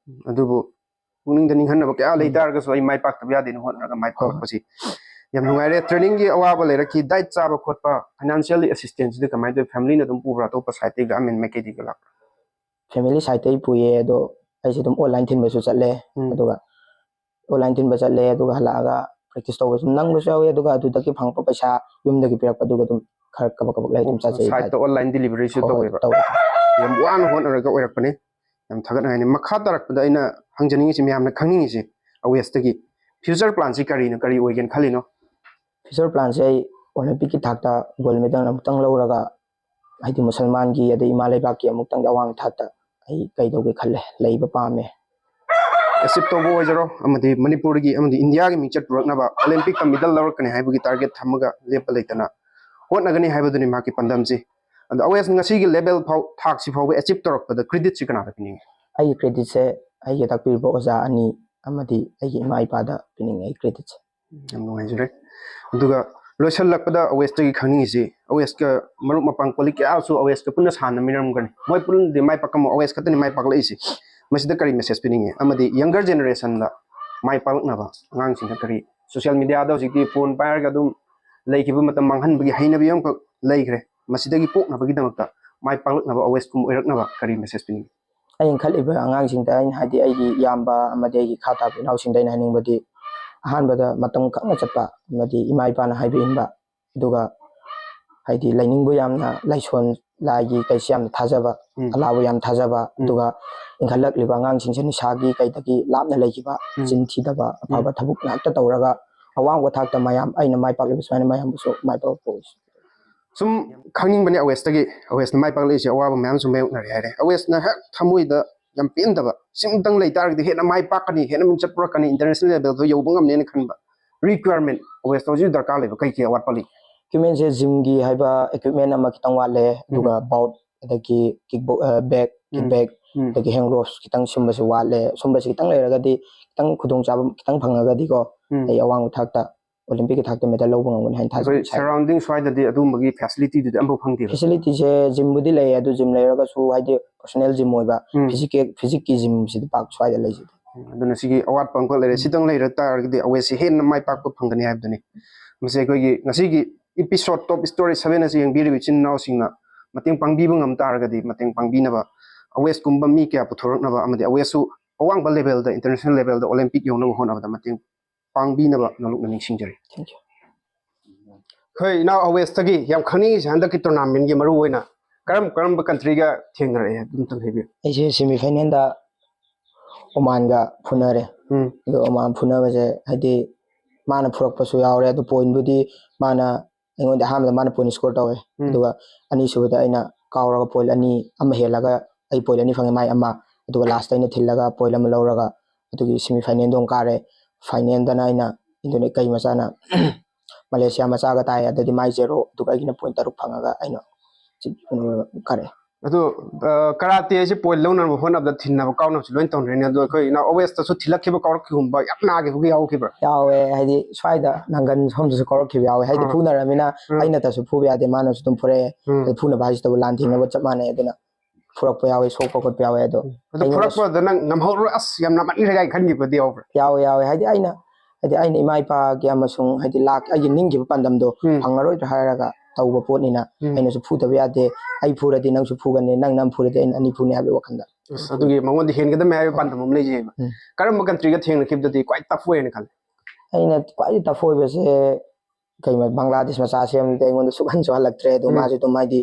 ꯑꯗꯨꯕꯨ ꯄꯨꯛꯅꯤꯡꯗ ꯅꯤꯡꯍꯟꯅꯕ ꯀꯌꯥ ꯂꯩ ꯎꯝ꯫ ꯇꯥꯔꯒꯁꯨ ꯑꯩ ꯃꯥꯏ ꯄꯥꯛꯇꯕ ꯌꯥꯗꯦꯅ ꯍꯣꯠꯅꯔꯒ ꯃꯥꯏ ꯍꯣꯏ꯫ ꯄꯥꯛꯂꯛꯄꯁꯤ ꯌꯥꯝ ꯅꯨꯡꯉꯥꯏꯔꯦ꯫ ꯇ꯭ꯔꯦꯅꯤꯡꯒꯤ ꯑꯋꯥꯕ ꯂꯩꯔꯛꯈꯤ, ꯗꯥꯏꯠ ꯆꯥꯕ ꯈꯣꯠꯄ, ꯐꯥꯏꯅꯥꯟꯁꯤꯌꯦꯜꯂꯤ ꯑꯦꯁꯤꯁꯇꯦꯟꯁꯇꯨꯗꯤ ꯀꯃꯥꯏꯅ ꯇꯧꯋꯤ? ꯐꯦꯃꯤꯂꯤꯅ ꯑꯗꯨꯝ ꯄꯨꯕ꯭ꯔꯥ, ꯑꯇꯣꯞꯄ ꯁꯥꯏꯠꯇꯩ, ꯒꯚꯔꯟꯃꯦꯟ ꯃꯥꯏꯀꯩꯗꯒꯤ ꯂꯥꯛꯄ꯭ꯔꯥ? ꯐꯦꯃꯤꯂꯤ ꯁꯥꯏꯠꯇꯩ ꯄꯨꯏꯌꯦ, ꯑꯗꯣ ꯑꯩꯁꯦ ꯑꯗꯨꯝ ꯑꯣꯟꯂꯥꯏꯟ ꯊꯤꯟꯕꯁꯨ ꯆꯠꯂꯦ꯫ ꯎꯝ꯫ ꯑꯗꯨꯒ ꯑꯣꯟꯂꯥꯏꯟ ꯊꯤꯟꯕ ꯆꯠꯂꯦ, ꯑꯗꯨꯒ ꯍꯜꯂꯛꯑꯒ ꯄ꯭ꯔꯦꯛꯇꯤꯁ ꯇꯧꯕꯁꯨ ꯅꯪꯕꯁꯨ ꯌꯥꯎꯋꯤ, ꯑꯗꯨꯒ ꯑꯗꯨꯗꯒꯤ ꯐꯪꯉꯛꯄ ꯄꯩꯁꯥ ꯌꯨꯝꯗꯒꯤ ꯄꯤꯔꯛꯄꯗꯨꯒ ꯑꯗꯨꯝ ꯈꯔ ꯀꯕꯛ ꯀꯕꯛ ꯂꯩ, ꯑꯗꯨꯝ ꯆꯥꯖꯩ꯫ ꯁꯥꯏꯠꯇ ꯑꯣꯟꯂꯥꯏꯟ ꯗꯤꯂꯤꯚꯔꯤꯁꯨ ꯍꯣꯏ, ꯍꯣꯏ, ꯇꯧꯋꯦꯕ? ꯇꯧꯋꯦ꯫ ꯌꯥꯝ ꯋꯥꯅ ꯍꯣꯠꯅꯔꯒ ꯑꯣꯏꯔꯛꯄꯅꯤ꯫ ꯌꯥꯝ ꯊꯥꯒꯠꯅꯤꯡꯉꯥꯏꯅꯤ꯫ ꯃꯈꯥ ꯇꯥꯔꯛꯄꯗ ꯑꯩꯅ ꯍꯪꯖꯅꯤꯡꯉꯤꯁꯤ, ꯃꯌꯥꯝꯅ ꯈꯪꯅꯤꯡꯉꯤꯁꯤ, ꯑꯋꯦꯁꯇꯒꯤ ꯐ꯭ꯌꯨꯆꯔ ꯄ꯭ꯂꯥꯟꯁꯤ ꯀꯔꯤꯅꯣ, ꯀꯔꯤ ꯑꯣꯏꯒꯦꯅ ꯈꯜꯂꯤꯅꯣ? ꯐ꯭ꯌꯨꯆꯔ ꯄ꯭ꯂꯥꯟꯁꯦ ꯑꯩ ꯑꯣꯂꯦꯝꯄꯤꯛꯀꯤ ꯊꯥꯛꯇ ꯒꯣꯜ ꯃꯦꯗꯜ ꯑꯃꯨꯛꯇꯪ ꯂꯧꯔꯒ, ꯍꯥꯏꯗꯤ ꯃꯨꯁꯜꯃꯥꯟꯒꯤ ꯑꯗꯩ ꯏꯃꯥ ꯂꯩꯕꯥꯛꯀꯤ ꯑꯃꯨꯛꯇꯪꯗꯤ ꯑꯋꯥꯡꯕ ꯊꯥꯛꯇ ꯑꯩ ꯀꯩꯗꯧꯒꯦ ꯈꯜꯂꯦ, ꯂꯩꯕ ꯄꯥꯝꯃꯦ꯫ ꯑꯦꯆꯤꯞ ꯇꯧꯕ ꯑꯣꯏꯖꯔꯣ, ꯑꯃꯗꯤ ꯃꯅꯤꯄꯨꯔꯒꯤ ꯑꯃꯗꯤ ꯏꯟꯗꯤꯌꯥꯒꯤ ꯃꯤꯡꯆꯠ ꯄꯨꯔꯛꯅꯕ ꯑꯣꯂꯦꯝꯄꯤꯛꯇ ꯃꯦꯗꯜ ꯂꯧꯔꯛꯀꯅꯤ ꯍꯥꯏꯕꯒꯤ ꯇꯥꯔꯒꯦꯠ ꯊꯝꯃꯒ ꯂꯦꯞꯄ ꯂꯩꯇꯅ ꯍꯣꯠꯅꯒꯅꯤ ꯍꯥꯏꯕꯗꯨꯅꯤ ꯃꯍꯥꯛꯀꯤ ꯄꯥꯟꯗꯝꯁꯤ꯫ ꯑꯗꯣ ꯑꯋꯦꯁ ꯉꯁꯤꯒꯤ ꯂꯦꯚꯦꯜ ꯐꯥꯎ, ꯊꯥꯛꯁꯤ ꯐꯥꯎꯕ ꯑꯦꯆꯤꯞ ꯇꯧꯔꯛꯄꯗ ꯀ꯭ꯔꯦꯗꯤꯠꯁꯤ ꯀꯅꯥꯗ ꯄꯤꯅꯤꯡꯉꯤ? ꯑꯩꯒꯤ ꯀ꯭ꯔꯦꯗꯤꯠꯁꯦ ꯑꯩꯒꯤ ꯇꯥꯛꯄꯤꯔꯤꯕ ꯑꯣꯖꯥ ꯑꯅꯤ ꯑꯃꯗꯤ ꯑꯩꯒꯤ ꯏꯃꯥ ꯏꯄꯥꯗ ꯄꯤꯅꯤꯡꯉꯤ ꯑꯩ ꯀ꯭ꯔꯦꯗꯤꯠꯁꯦ꯫ ꯌꯥꯝ ꯅꯨꯡꯉꯥꯏꯖꯔꯦ꯫ ꯑꯗꯨꯒ ꯂꯣꯏꯁꯤꯜꯂꯛꯄꯗ ꯑꯋꯦꯁꯇꯒꯤ ꯈꯪꯅꯤꯡꯉꯤꯁꯤ, ꯑꯋꯦꯁꯀ ꯃꯔꯨꯞ ꯃꯄꯥꯡ ꯀꯣꯂꯤꯛ ꯀꯌꯥꯁꯨ ꯑꯋꯦꯁꯀ ꯄꯨꯟꯅ ꯁꯥꯟꯅꯃꯤꯟꯅꯔꯝꯒꯅꯤ, ꯃꯣꯏ ꯄꯨꯟꯅꯗꯤ ꯃꯥꯏ ꯄꯥꯛꯀꯝꯃꯣ, ꯑꯋꯦꯁ ꯈꯛꯇꯅꯤ ꯃꯥꯏ ꯄꯥꯛꯂꯛꯏꯁꯤ꯫ ꯃꯁꯤꯗ ꯀꯔꯤ ꯃꯦꯁꯦꯖ ꯄꯤꯅꯤꯡꯉꯤ? ꯑꯃꯗꯤ ꯌꯪꯒꯔ ꯖꯦꯅꯦꯔꯦꯁꯟꯗ ꯃꯥꯏ ꯄꯥꯛꯂꯛꯅꯕ ꯑꯉꯥꯡꯁꯤꯡꯗ ꯀꯔꯤ, ꯁꯣꯁꯤꯌꯦꯜ ꯃꯦꯗꯤꯌꯥꯗ ꯍꯧꯖꯤꯛꯇꯤ ꯐꯣꯟ ꯄꯥꯏꯔꯒ ꯑꯗꯨꯝ ꯂꯩꯈꯤꯕ ꯃꯇꯝ ꯃꯥꯡꯍꯟꯕꯒꯤ ꯍꯩꯅꯕꯤ ꯑꯃꯈꯛ ꯂꯩꯈ꯭ꯔꯦ, ꯃꯁꯤꯗꯒꯤ ꯀꯣꯛꯅꯕꯒꯤꯗꯃꯛꯇ ꯃꯥꯏ ꯄꯥꯛꯂꯛꯅꯕ, ꯑꯋꯦꯁꯀꯨꯝꯕ ꯑꯣꯏꯔꯛꯅꯕ ꯀꯔꯤ ꯃꯦꯁꯦꯖ ꯄꯤꯅꯤꯡꯉꯤ? ꯑꯩꯅ ꯈꯜꯂꯤꯕ ꯑꯉꯥꯡꯁꯤꯡꯗ ꯑꯩꯅ, ꯍꯥꯏꯗꯤ ꯑꯩꯒꯤ ꯏꯌꯥꯝꯕ ꯑꯃꯗꯤ ꯑꯩꯒꯤ ꯏꯈꯥ ꯇꯥꯕ ꯏꯅꯥꯎꯁꯤꯡꯗ ꯑꯩꯅ ꯍꯥꯏꯅꯤꯡꯕꯗꯤ, ꯑꯍꯥꯟꯕꯗ ꯃꯇꯝ ꯈꯪꯅ ꯆꯠꯄ ꯑꯃꯗꯤ ꯏꯃꯥ ꯏꯄꯥꯅ ꯍꯥꯏꯕ ꯏꯟꯕ, ꯑꯗꯨꯒ ꯍꯥꯏꯗꯤ ꯂꯥꯏꯅꯤꯡꯕꯨ ꯌꯥꯝꯅ, ꯂꯥꯏꯁꯣꯟ ꯂꯥꯏꯒꯤ ꯀꯩꯁꯤ ꯌꯥꯝꯅ ꯊꯥꯖꯕ, ꯎꯝ꯫ ꯑꯂꯥꯕꯨ ꯌꯥꯝ ꯊꯥꯖꯕ, ꯎꯝ꯫ ꯑꯗꯨꯒ ꯏꯟꯈꯠꯂꯛꯂꯤꯕ ꯑꯉꯥꯡꯁꯤꯡꯁꯦ ꯅꯤꯁꯥꯒꯤ ꯀꯩꯗꯒꯤ ꯂꯥꯞꯅ ꯂꯩꯈꯤꯕ, ꯎꯝ꯫ ꯆꯤꯟ ꯊꯤꯗꯕ, ꯑꯐꯕ ꯎꯝ꯫ ꯊꯕꯛ ꯉꯥꯛꯇ ꯇꯧꯔꯒ ꯑꯋꯥꯡꯕ ꯊꯥꯛꯇ ꯃꯌꯥꯝ, ꯑꯩꯅ ꯃꯥꯏ ꯄꯥꯛꯂꯤꯕ ꯁꯨꯃꯥꯏꯅ ꯃꯌꯥꯝꯕꯨꯁꯨ ꯃꯥꯏ ꯄꯥꯛꯄ ꯑꯣꯏꯁꯤ꯫ ꯁꯨꯝ ꯈꯪꯅꯤꯡꯕꯅꯦ, ꯑꯋꯦꯁꯇꯒꯤ, ꯑꯋꯦꯁꯅ ꯃꯥꯏ ꯄꯥꯛꯂꯛꯏꯁꯦ ꯑꯋꯥꯕ ꯃꯌꯥꯝꯁꯨ ꯃꯥꯌꯣꯛꯅꯔꯦ ꯍꯥꯏꯔꯦ꯫ ꯑꯋꯦꯁꯅ ꯍꯦꯛ ꯊꯃꯣꯏꯗ ꯌꯥꯝ ꯄꯦꯟꯗꯕ, ꯁꯤꯃꯇꯪ ꯂꯩ ꯇꯥꯔꯒꯗꯤ ꯍꯦꯟꯅ ꯃꯥꯏ ꯄꯥꯛꯀꯅꯤ, ꯍꯦꯟꯅ ꯃꯤꯡꯆꯠ ꯄꯨꯔꯛꯀꯅꯤ, ꯏꯟꯇꯔꯅꯦꯁꯅꯦꯜ ꯂꯦꯚꯦꯜꯗ ꯌꯧꯕ ꯉꯝꯅꯦꯅ ꯈꯟꯕ ꯔꯤꯀ꯭ꯋꯥꯌꯔꯃꯦꯟ ꯑꯋꯦꯁꯇ ꯍꯧꯖꯤꯛ ꯗꯔꯀꯥꯔ ꯂꯩꯕ ꯀꯩ ꯀꯩ ꯑꯋꯥꯠꯄ ꯂꯩ? ꯏꯀ꯭ꯋꯤꯞꯃꯦꯟꯁꯦ ꯖꯤꯝꯒꯤ ꯍꯥꯏꯕ ꯏꯀ꯭ꯋꯤꯞꯃꯦꯟ ꯑꯃ ꯈꯤꯇꯪ ꯋꯥꯠꯂꯦ, ꯑꯗꯨꯒ ꯎꯝ꯫ ꯕꯥꯎꯠ, ꯑꯗꯒꯤ ꯀꯤꯛ ꯕꯣ-, ꯑ, ꯕꯦꯛ, ꯀꯤꯛ ꯎꯝ꯫ ꯕꯦꯛ, ꯎꯝ꯫ ꯑꯗꯒꯤ ꯍꯦꯟ ꯒ꯭ꯂꯣꯚꯁ ꯈꯤꯇꯪ ꯁꯨꯝꯕꯁꯨ ꯋꯥꯠꯂꯦ꯫ ꯁꯨꯝꯕꯁꯤ ꯈꯤꯇꯪ ꯂꯩꯔꯒꯗꯤ, ꯈꯤꯇꯪ ꯈꯨꯗꯣꯡꯆꯥꯕ ꯈꯤꯇꯪ ꯐꯪꯉꯒꯗꯤꯀꯣ, ꯎꯝ꯫ ꯑꯩ ꯑꯋꯥꯡꯕ ꯊꯥꯛꯇ, ꯑꯣꯂꯤꯝꯄꯤꯛꯀꯤ ꯊꯥꯛꯇ ꯃꯦꯗꯜ ꯂꯧꯕ ꯉꯝꯒꯅꯤ ꯍꯥꯏꯅ ꯑꯩꯈꯣꯏ ꯊꯥꯖꯩ꯫ ꯁꯔꯥꯎꯟꯗꯤꯡ ꯁ꯭ꯋꯥꯏꯗꯗꯤ ꯑꯗꯨꯒꯨꯝꯕꯒꯤ ꯐꯦꯁꯤꯂꯤꯇꯤꯗꯨꯗꯤ ꯑꯝꯐꯥꯎ ꯐꯪꯗꯦꯕ? ꯐꯦꯁꯤꯂꯤꯇꯤꯁꯦ ꯖꯤꯝꯕꯨꯗꯤ ꯂꯩ, ꯑꯗꯨ ꯖꯤꯝ ꯂꯩꯔꯒꯁꯨ ꯍꯥꯏꯗꯤ ꯄꯔꯁꯣꯅꯦꯜ ꯖꯤꯝ ꯑꯣꯏꯕ, ꯎꯝ꯫ ꯐꯤꯖꯤꯀꯦꯜ, ꯐꯤꯖꯤꯛꯀꯤ ꯖꯤꯝꯁꯤꯗꯤ ꯄꯥꯛ ꯁ꯭ꯋꯥꯏꯗ ꯂꯩꯖꯗꯦ꯫ ꯎꯝ, ꯑꯗꯨꯅ ꯁꯤꯒꯤ ꯑꯋꯥꯠꯄ ꯑꯃꯈꯛ ꯂꯩꯔꯦ꯫ ꯎꯝ꯫ ꯁꯤꯇꯪ ꯂꯩꯔ ꯇꯥꯔꯒꯗꯤ ꯑꯋꯦꯁꯁꯤ ꯍꯦꯟꯅ ꯃꯥꯏ ꯄꯥꯛꯄ ꯐꯪꯒꯅꯤ ꯍꯥꯏꯕꯗꯨꯅꯤ꯫ ꯃꯁꯤ ꯑꯩꯈꯣꯏꯒꯤ ꯉꯁꯤꯒꯤ episode Top Story seven ꯑꯁꯤ ꯌꯦꯡꯕꯤꯔꯤꯕ ꯏꯆꯤꯟ ꯏꯅꯥꯎꯁꯤꯡꯅ ꯃꯇꯦꯡ ꯄꯥꯡꯕꯤꯕ ꯉꯝ ꯇꯥꯔꯒꯗꯤ, ꯃꯇꯦꯡ ꯄꯥꯡꯕꯤꯅꯕ ꯑꯋꯦꯁꯀꯨꯝꯕ ꯃꯤ ꯀꯌꯥ ꯄꯨꯊꯣꯔꯛꯅꯕ ꯑꯃꯗꯤ ꯑꯋꯦꯁꯁꯨ ꯑꯋꯥꯡꯕ ꯂꯦꯚꯦꯜꯗ, ꯏꯟꯇꯔꯅꯦꯁꯅꯦꯜ ꯂꯦꯚꯦꯜꯗ ꯑꯣꯂꯤꯝꯄꯤꯛ ꯌꯧꯅꯕ ꯍꯣꯠꯅꯕꯗ ꯃꯇꯦꯡ ꯄꯥꯡꯕꯤꯅꯕ ꯅꯣꯂꯨꯛꯅ ꯅꯤꯡꯁꯤꯡꯖꯔꯤ꯫ Thank you. ꯑꯩꯈꯣꯏ ꯏꯅꯥꯎ ꯑꯋꯦꯁꯇꯒꯤ ꯌꯥꯝ ꯈꯪꯅꯤꯡꯉꯤꯁꯦ, ꯍꯟꯗꯛꯀꯤ ꯇꯣꯔꯅꯥꯃꯦꯟꯒꯤ ꯃꯔꯨ ꯑꯣꯏꯅ ꯀꯔꯝ ꯀꯔꯝꯕ ꯀꯟꯇ꯭ꯔꯤꯒ ꯊꯦꯡꯅꯔꯛꯑꯦ, ꯑꯗꯨꯝꯇꯪ ꯍꯥꯏꯕꯤꯌꯨ꯫ ꯑꯩꯁꯦ ꯁꯦꯃꯤ ꯐꯥꯏꯅꯦꯜꯗ ꯑꯣꯃꯥꯟꯒ ꯐꯨꯅꯔꯦ꯫ ꯎꯝ꯫ ꯑꯗꯣ ꯑꯣꯃꯥꯟ ꯐꯨꯅꯕꯁꯦ ꯍꯥꯏꯗꯤ ꯃꯥꯅ ꯐꯨꯔꯛꯄꯁꯨ ꯌꯥꯎꯔꯦ, ꯑꯗꯨ ꯄꯣꯏꯟꯕꯨꯗꯤ ꯃꯥꯅ, ꯑꯩꯉꯣꯟꯗ ꯑꯍꯥꯟꯕꯗ ꯃꯥꯅ ꯄꯣꯏꯟ ꯁ꯭ꯀꯣꯔ ꯇꯧꯋꯦ꯫ ꯎꯝ꯫ ꯑꯗꯨꯒ ꯑꯅꯤꯁꯨꯕꯗ ꯑꯩꯅ ꯀꯥꯎꯔꯒ ꯄꯣꯏꯟ ꯑꯅꯤ, ꯑꯃ ꯍꯦꯜꯂꯒ ꯑꯩ ꯄꯣꯏꯟ ꯑꯅꯤ ꯐꯪꯉꯦ, ꯃꯥꯏ ꯑꯃ꯫ ꯑꯗꯨꯒ ꯂꯥꯁꯇ ꯑꯩꯅ ꯊꯤꯜꯂꯒ ꯄꯣꯏꯟ ꯑꯃ ꯂꯧꯔꯒ ꯑꯗꯨꯒꯤ ꯁꯦꯃꯤ ꯐꯥꯏꯅꯦꯜꯗꯣ ꯑꯃꯨꯛ ꯀꯥꯔꯦ꯫ ꯐꯥꯏꯅꯦꯜꯗꯅ ꯑꯩꯅ ꯏꯟꯗꯣꯅꯦ-, ꯀꯩ ꯃꯆꯥꯅ ꯃꯂꯦꯁꯤꯌꯥ ꯃꯆꯥꯒ ꯇꯥꯏ, ꯑꯗꯨꯗꯤ ꯃꯥꯏ ꯖꯦꯔꯣ, ꯑꯗꯨꯒ ꯑꯩꯒꯤꯅ ꯄꯣꯏꯟ ꯇꯔꯨꯛ ꯐꯪꯉꯒ ꯑꯩꯅ ꯀꯥꯔꯛꯑꯦ꯫ ꯑꯗꯣ, ꯑ, ꯀꯔꯥꯇꯦ ꯍꯥꯏꯁꯦ ꯄꯣꯏꯟ ꯂꯧꯅꯕ ꯍꯣꯠꯅꯕꯗ ꯊꯤꯟꯅꯕ ꯀꯥꯎꯅꯕꯁꯨ ꯂꯣꯏꯅ ꯇꯧꯅꯔꯤꯅꯦ꯫ ꯑꯗꯣ ꯑꯩꯈꯣꯏ ꯏꯅꯥꯎ ꯑꯋꯦꯁꯇꯁꯨ ꯊꯤꯜꯂꯛꯈꯤꯕ, ꯀꯥꯎꯔꯛꯈꯤꯕꯒꯨꯝꯕ ꯌꯥꯝ ꯅꯥꯈꯤꯕꯒ ꯌꯥꯎꯈꯤꯕ꯭ꯔꯥ? ꯌꯥꯎꯋꯦ, ꯍꯥꯏꯗꯤ ꯁ꯭ꯋꯥꯏꯗ ꯅꯪꯒꯟ ꯁꯣꯝꯗꯁꯨ ꯀꯥꯎꯔꯛꯈꯤꯕ ꯌꯥꯎꯋꯦ, ꯍꯥꯏꯗꯤ ꯑꯥ꯫ ꯐꯨꯅꯔꯃꯤꯅ ꯎꯝ꯫ ꯑꯩꯅꯇꯁꯨ ꯐꯨꯕ ꯌꯥꯗꯦ, ꯃꯥꯅꯁꯨ ꯑꯗꯨꯝ ꯐꯨꯔꯛꯑꯦ꯫ ꯎꯝ꯫ ꯑꯗꯩ ꯐꯨꯅꯕ ꯍꯥꯏꯁꯤꯇꯕꯨ ꯂꯥꯟ ꯊꯦꯡꯅꯕ ꯆꯞ ꯃꯥꯟꯅꯩ, ꯑꯗꯨꯅ ꯐꯨꯔꯛꯄ ꯌꯥꯎꯋꯦ, ꯁꯣꯛꯄ ꯈꯣꯠꯄ ꯌꯥꯎꯋꯦ꯫ ꯑꯗꯣ ꯑꯗꯨ ꯑꯩꯉꯣꯟꯗ ꯐꯨꯔꯛꯄꯗ ꯅꯪ ꯉꯝꯍꯧꯔꯣꯏ, ꯑꯁ ꯌꯥꯝ ꯅꯥꯃꯟꯈ꯭ꯔꯦ ꯀꯥꯏꯅ ꯈꯟꯈꯤꯕꯗꯤ ꯌꯥꯎꯕ꯭ꯔꯥ? ꯌꯥꯎꯋꯦ, ꯌꯥꯎꯋꯦ, ꯍꯥꯏꯗꯤ ꯑꯩꯅ, ꯍꯥꯏꯗꯤ ꯑꯩꯅ ꯏꯃꯥ ꯏꯄꯥꯒꯤ ꯑꯃꯁꯨꯡ ꯍꯥꯏꯗꯤ ꯂꯥꯛ-, ꯑꯩꯒꯤ ꯅꯤꯡꯈꯤꯕ ꯄꯥꯟꯗꯝꯗꯣ ꯎꯝ꯫ ꯐꯪꯉꯔꯣꯏꯗ꯭ꯔꯥ ꯍꯥꯏꯔꯒ ꯇꯧꯕ ꯄꯣꯠꯅꯤꯅ ꯎꯝ꯫ ꯑꯩꯅꯁꯨ ꯐꯨꯗꯕ ꯌꯥꯗꯦ, ꯑꯩ ꯐꯨꯔꯗꯤ ꯅꯪꯁꯨ ꯐꯨꯒꯅꯤ, ꯅꯪꯅ ꯑꯃ ꯐꯨꯔꯗꯤ ꯑꯩꯅ ꯑꯅꯤ ꯐꯨꯅꯤ ꯍꯥꯏꯕꯒꯤ ꯋꯥꯈꯜꯗ꯫ ꯑꯁ, ꯑꯗꯨꯒꯤ ꯃꯉꯣꯟꯗ ꯍꯦꯟꯒꯗꯕꯅꯦ ꯍꯥꯏꯕꯒꯤ ꯄꯥꯟꯗꯝ ꯑꯃ ꯂꯩꯖꯩꯑꯕ꯫ ꯎꯝ꯫ ꯀꯔꯝꯕ ꯀꯟꯇ꯭ꯔꯤꯒ ꯊꯦꯡꯅꯈꯤꯕꯗꯗꯤ ꯈ꯭ꯋꯥꯏ ꯇꯐ ꯑꯣꯏꯅ ꯈꯜꯂꯦ? ꯑꯩꯅ ꯈ꯭ꯋꯥꯏꯗꯒꯤ ꯇꯐ ꯑꯣꯏꯕꯁꯦ ꯀꯩꯅꯣ, ꯕꯪꯒ꯭ꯂꯥꯗꯦꯁ ꯃꯆꯥꯁꯦ ꯑꯃꯗꯤ ꯑꯩꯉꯣꯟꯗ ꯁꯨꯛꯍꯟꯁꯨ ꯍꯜꯂꯛꯇ꯭ꯔꯦ꯫ ꯑꯗꯣ ꯎꯝ꯫ ꯃꯥꯁꯦ ꯑꯗꯨꯝ ꯍꯥꯏꯗꯤ